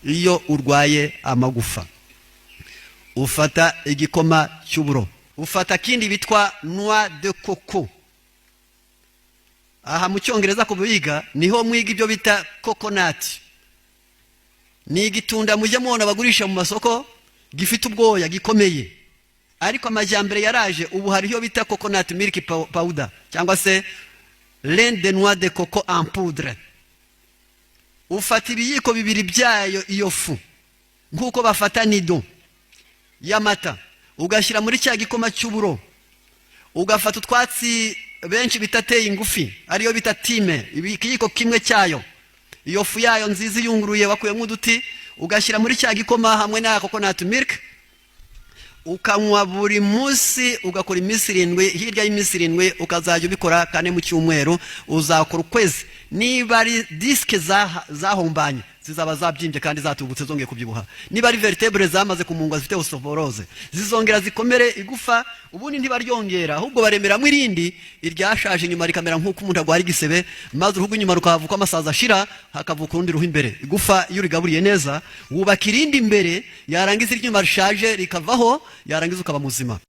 Iyo urwaye amagufa, ufata igikoma cy'uburo, ufata kindi bitwa noix de coco. Aha mu Cyongereza ku biga niho mwiga ibyo bita coconut. Ni igitunda mujya mubona bagurisha mu masoko, gifite ubwoya, gikomeye. Ariko amajyambere yaraje, ubu hariho bita coconut milk powder cyangwa se lait de noix de coco en poudre. Ufata ibiyiko 2 byayo, iyo fu, nk'uko bafata Nido y'amata, ugashyira muri cya gikoma cy'uburo. Ugafata utwatsi benshi bita teyi ngufi, ariyo bita thyme, ikiyiko kimwe cyayo, iyo fu yayo nziza iyunguruye wakuyemo uduti, ugashyira muri cya gikoma hamwe na coconut milk, ukanywa buri munsi, ugakora iminsi 7. Hirya y'iminsi 7 ukazajya ubikora kane mu cyumweru, uzakora ukwezi. Niba ari disque zahombanye, zizaba zabyimbye kandi zatubutse, zongeye kubyibuha. Niba ari vertèbres zamaze kumungwa, zifite ostéoporose, zizongera zikomere. Igufa ubundi ntibaryongera, ahubwo baremeramo irindi, iryashaje inyuma rikamera nk'uko umuntu arwara igisebe, maze uruhu rw'inyuma rukahavuka, amasazi ashira, hakavuka urundi ruhu imbere. Igufa iyo urigaburiye neza, wubaka irindi imbere, yarangiza iryuma rishaje rikavaho, yarangiza ukaba muzima.